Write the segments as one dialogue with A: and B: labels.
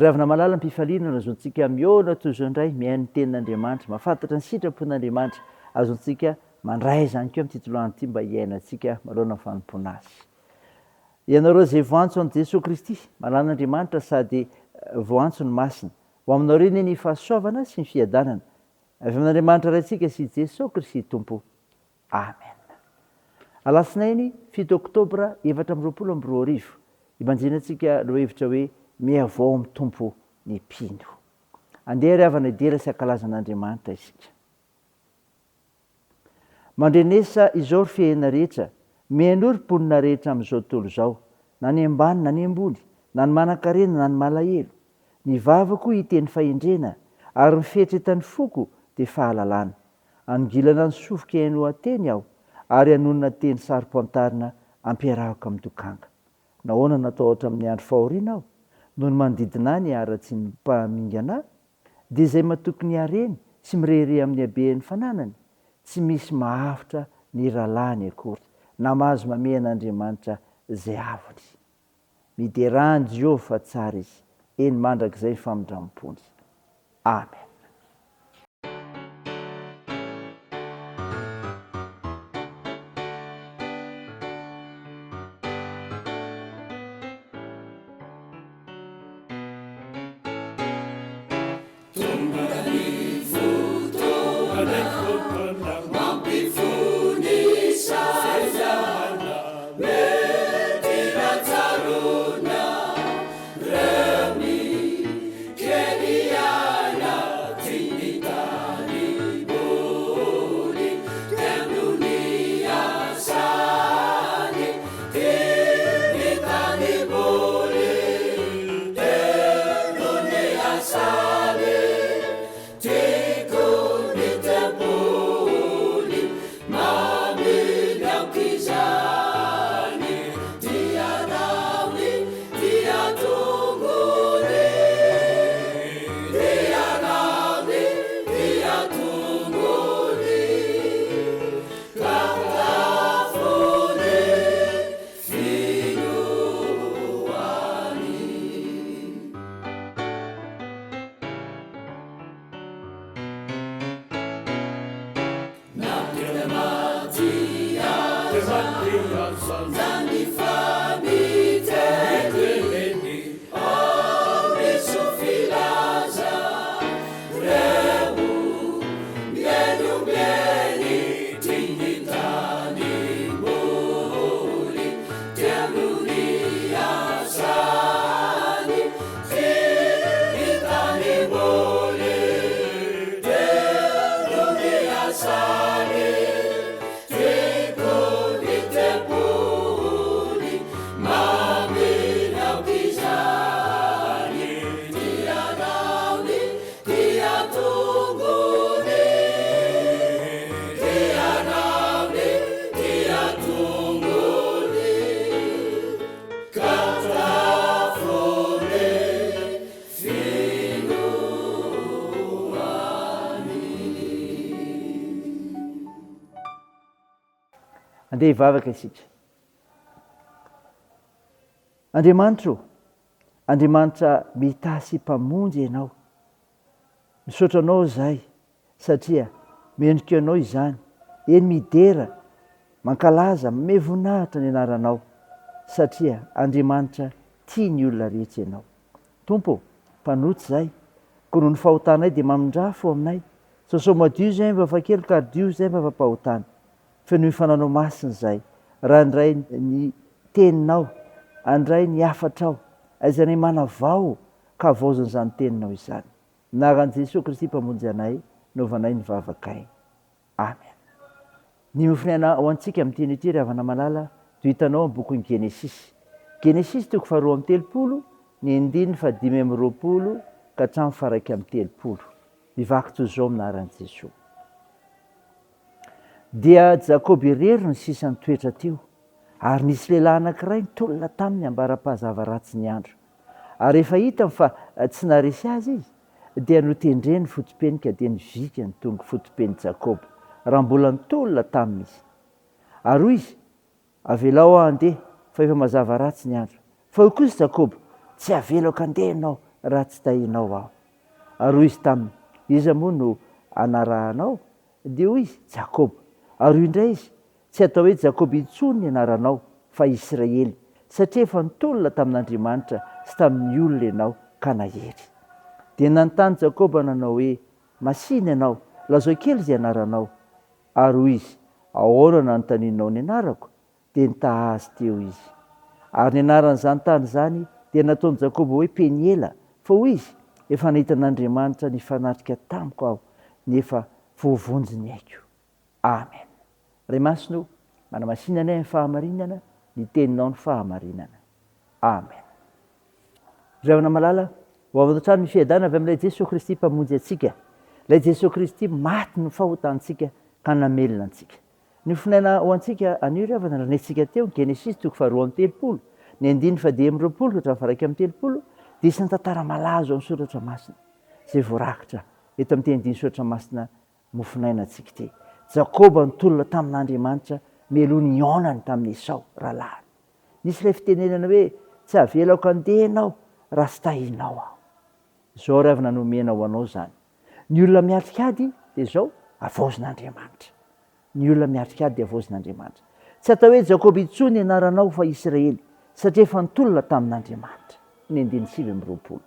A: Ry havana malala am-pifaliana no azontsika mihaona toy izao indray, mihaino ny tenin'Andriamanitra, mahafantatra ny sitrapon'Andriamanitra. Azontsika mandray izany koa amin'ity toloandro ity mba hiainantsika manoloana ny fanompoana Azy. Ianareo izay voantso an'i Jesoa Kristy, malan'Andriamanitra sady voantso ny masina, ho aminareo anie ny fahasoavana sy ny fiadanana avy amin'Andriamanitra Raintsika sy Jesoa Kristy Tompo. Amen. Alatsinainy fito oktobra 2024, ibanjinantsika lohahevitra hoe Mihavao amin'ny Tompo ny mpino. Andeha ry havana hidera sy hankalaza an'Andriamanitra isika. Mandrenesa izao ry fiainana rehetra, mihainoa ry mponina rehetra amin'izao tontolo izao, na ny ambany na ny ambony, na ny manankarena na ny malahelo. Ny vavako hiteny fahendrena, ary ny fieritretan'ny foko dia fahalalana. Hanongilana ny sofiko hihainoa teny aho, ary hanonona teny saro-pantarina ampiarahako amin'ny dokanga. Nahoana no natahotra amin'ny andro fahoriana aho, noho ny manodidina ahy ny haratsian'ny mpamingana ahy? Dia izay matoky ny hareny sy mirehareha amin'ny habean'ny fananany, tsy misy mahavotra ny rahalahiny akory, na mahazo mamehy an'Andriamanitra izay avony. Miderà an'i Jehovah fa tsara izy, eny mandrakizay ny famindram-pony. Amen.
B: Tonga ny fotoana mampifony saina, mety raha-tsaroana reo mikely aina ty ny taniboly, teo no niasany ty ny taniboly. Teo ny asany, tiako ny tempoly, maminy aoka izany, dia raony, dia tongony, dia raony, dia tongony, ka tafony.
A: Andeha hivavaka isika. Andriamanitra ô, Andriamanitra mitahy sy mpamonjy Ianao. Misaotra Anao izahay satria mendrika Anao izany, eny midera, mankalaza, manome voninahitra ny anaranao satria Andriamanitra tia ny olona rehetra Ianao. Tompo ô, mpanota izahay, koa noho ny fahotanay dia mamindrà fo aminay, sasao madio izay mba afa-keloka ary diovy izay mba afa-pahotana. Fenoy fananao masina izahay, raha handray ny Teninao, handray ny hafatrao, aizanay manavao ka havaozina izany Teninao izany. Anaran'i Jesoa Kristy Mpamonjy anay, naovanay ny vavakay. Amen. Ny mofon'aina ho antsika amin'ity anio ity ry havana malala dia hitanao amin'ny bokin'ny Genesisy. Genesisy toko faharoa amby telopolo, ny andininy faha-25 ka hatramin'ny faha-31. Mivaky toy izao amin'ny anaran'i Jesoa. Dia Jakoba irery no sisa nitoetra teo, ary nisy lehilahy anankiray nitolona taminy ambara-pahazava ratsy ny andro. Ary rehefa hitany fa tsy naharesy azy izy, dia notendreny ny foto-peny ka dia nivika ny tongo foto-pen'i Jakoba, raha mbola nitolona taminy izy. Ary hoy izy, Avelao aho handeha, fa efa mazava ratsy ny andro. Fa hoy kosa Jakoba, Tsy havelako handeha ianao, raha tsy tahinao aho. Ary hoy izy taminy, Iza moa no anarahanao? Dia hoy izy, Jakoba. Ary hoy indray izy, Tsy atao hoe Jakoba intsony ny anaranao, fa Israely, satria efa nitolona tamin'Andriamanitra sy tamin'ny olona ianao ka nahery. Dia nanontany Jakoba nanao hoe, Masìna ianao, lazao kely izay anaranao. Ary hoy izy, Ahoana no nanontanianao ny anarako? Dia nitaha azy teo izy. Ary ny anaran'izany tany izany dia nataon'i Jakoba hoe Peniela, fa hoy izy, Efa nahita an'Andriamanitra nifanatrika tamiko aho, nefa voavonjy ny aiko. Amen. Ray Masina o, manamasina anay amin'ny fahamarinana, ny Teninao ny fahamarinana. Amen. Ry havana malala, ho avy hatrany ny fiadanana avy amin'ilay Jesoa Kristy Mpamonjy antsika, ilay Jesoa Kristy maty ny fahotantsika ka namelona antsika. Ny fonaina ho antsika anio ry havana, renesika teo, Genesisy toko faharoa amby telopolo, ny andininy fahadimy amby roapolo ka hatramin'ny faha-iraika amby telopolo, dia isan'ny tantara malaza ao amin'ny Soratra Masina, izay voarakitra eto amin'ity andininy Soratra Masina mofonaina antsika ity. Jakoba nitolona tamin'Andriamanitra mialoha ny hihaonany tamin'i Esao rahalahiny. Nisy ilay fitenenana hoe, Tsy havelako handeha ianao raha tsy tahinao aho. Izao ry havana nomena ho anao izany. Ny olona miatrika ady dia izao, havaozin'Andriamanitra. Ny olona miatrika ady dia havaozin'Andriamanitra. Tsy atao hoe Jakoba intsony ny anaranao fa Israely, satria efa nitolona tamin'Andriamanitra. Ny andininy 29.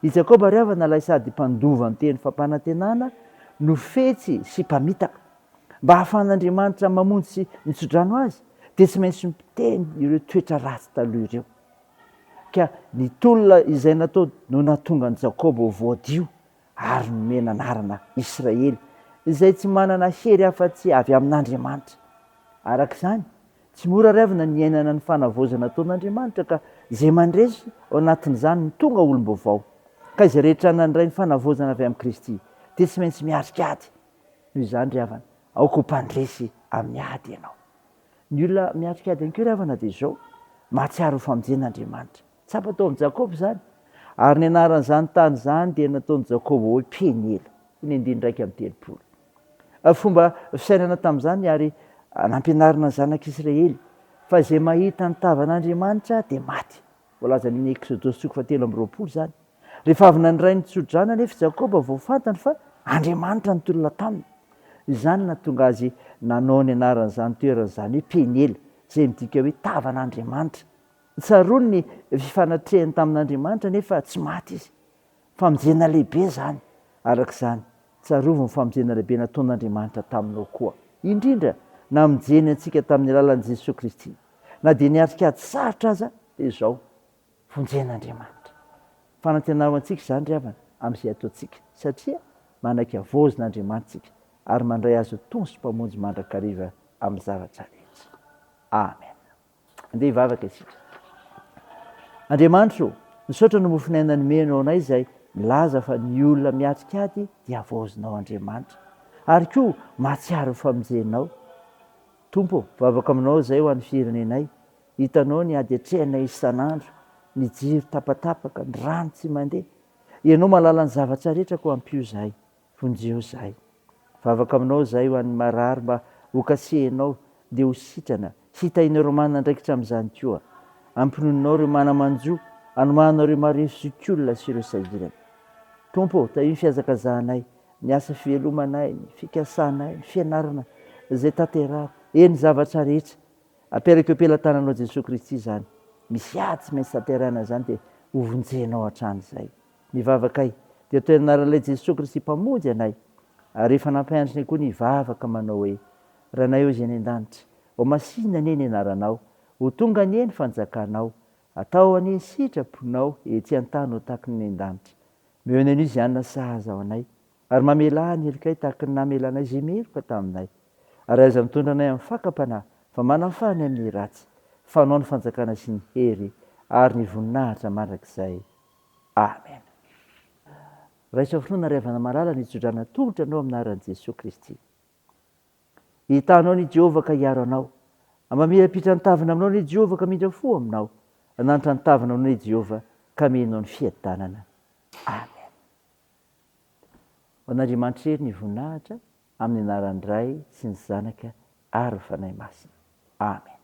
A: I Jakoba ry havana ilay sady mpandova ny teny fampanantenana no fetsy sy mpamitaka. Mba hahafahan'Andriamanitra mamonjy sy mitsodrano azy dia tsy maintsy miteny ireo toetra ratsy taloha ireo. Ka ny tolona izay natao no nahatonga an'i Jakoba ho voadio ary nomena anarana Israely, izay tsy manana hery afa-tsy avy amin'Andriamanitra. Araka izany, tsy mora ravina ny hiainana ny fanavaozana ataon'Andriamanitra ka izay mandresy ao anatin'izany no tonga olom-baovao. Ka izay rehetra nandray ny fanavaozana avy amin'i Kristy dia tsy maintsy miatrika ady. Noho izany ry havana, aoka ho mpandresy amin'ny ady ianao. Ny olona miatrika ady ihany koa ry havana dia izao, mahatsiaro ho famonjen'Andriamanitra. Tsapa tao amin'i Jakoba izany. Ary ny anaran'izany tany izany dia nataon'i Jakoba hoe Peniela. Ny andininy 31. Fomba fisainana tamin'izany ary nampianarina ny zanak'Israely fa izay mahita ny tavan'Andriamanitra dia maty. Voalazan'ny Eksodosy toko fahatelo amby roapolo izany. Rehefa avy nandray ny tsodrano anefa i Jakoba vao fantany fa Andriamanitra no tolona taminy. Izany no nahatonga azy nanao ny anaran'izany toerana izany hoe Peniela, izay midika hoe tavan'Andriamanitra. Tsaroany ny fifanatrehany tamin'Andriamanitra nefa tsy maty izy. Famonjena lehibe izany. Araka izany, tsarovy ny famonjena lehibe nataon'Andriamanitra taminao koa. Indrindra, namonjeny antsika tamin'ny alalan'i Jesoa Kristy. Na dia niatrika ady sarotra aza, dia izao, vonjen'Andriamanitra. Fanantenana ho antsika izany ry havana, amin'izay ataontsika, satria manaiky havaozin'Andriamanitra isika ary mandray Azy ho Tompo sy Mpamonjy mandrakariva amin'ny zavatra rehetra. Amen. Andeha hivavaka isika. Andriamanitra ô, misaotra ny mofon'aina nomenao anay izay milaza fa ny olona miatrika ady dia havaozinao Andriamanitra. Ary koa mahatsiaro ny famonjenao. Tompo ô, mivavaka aminao izay ho an'ny firenenay. Hitanao ny ady atrehanay isan'andro, ny jiro tapatapaka, ny rano tsy mandeha. Ianao mahalala ny zavatra rehetra koa ampio izahay. Vonjeo izahay. Vavaka aminao izahay ho an'ny marary mba hokasihinao dia ho sitrana. Hitahinao ireo manana andraikitra amin'izany koa. Ampinoninao ireo mana-manjo, anomanao ireo marefo zokiolona sy ireo sahirana. Tompo ô, tahio ny fihazakazahanay, ny asa fivelomanay, ny fikasanay, ny fianarana izay tanterahana, eny ny zavatra rehetra. Apetrako eo am-pelatananao Jesoa Kristy izany. Misy ady tsy maintsy tanterahina izany dia hovonjenao hatrany izay. Ny vavakay dia atao anaran'ilay Jesoa Kristy Mpamonjy anay, ary efa nampianatrinay koa ny hivavaka manao hoe, Ranay ô izay any an-danitra, ho masina anie ny anaranao, ho tonga anie ny fanjakanao, atao anie ny sitraponao ety an-tany ho tahaky ny any an-danitra. Omeo anay anio izay hanina sahaza ho anay, ary mamelà ny helokay tahaky ny namelanay izay meloka taminay. Ary aza mitondra anay amin'ny fakam-panahy, fa manafaha anay amin'ny ratsy, fa Anao ny fanjakana sy ny hery ary ny voninahitra mandrakizay. Amen. Raiso amin'ny finoana ry havana malala ny hitsodrana atolotra anao amin'ny anaran'i Jesoa Kristy. Hitaha anao ny Jehovah ka hiaro anao. Mamirapitra ny tavana aminao ny Jehovah ka hamindra fo aminao. Hananitra ny tavana aminao ny Jehovah ka hamehinao ny fiadanana. Amen. Ho an'Andriamanitra irery ny voninahitra amin'ny anaran'ny Ray sy ny Zanaka ary ny Fanahy Masina. Amen.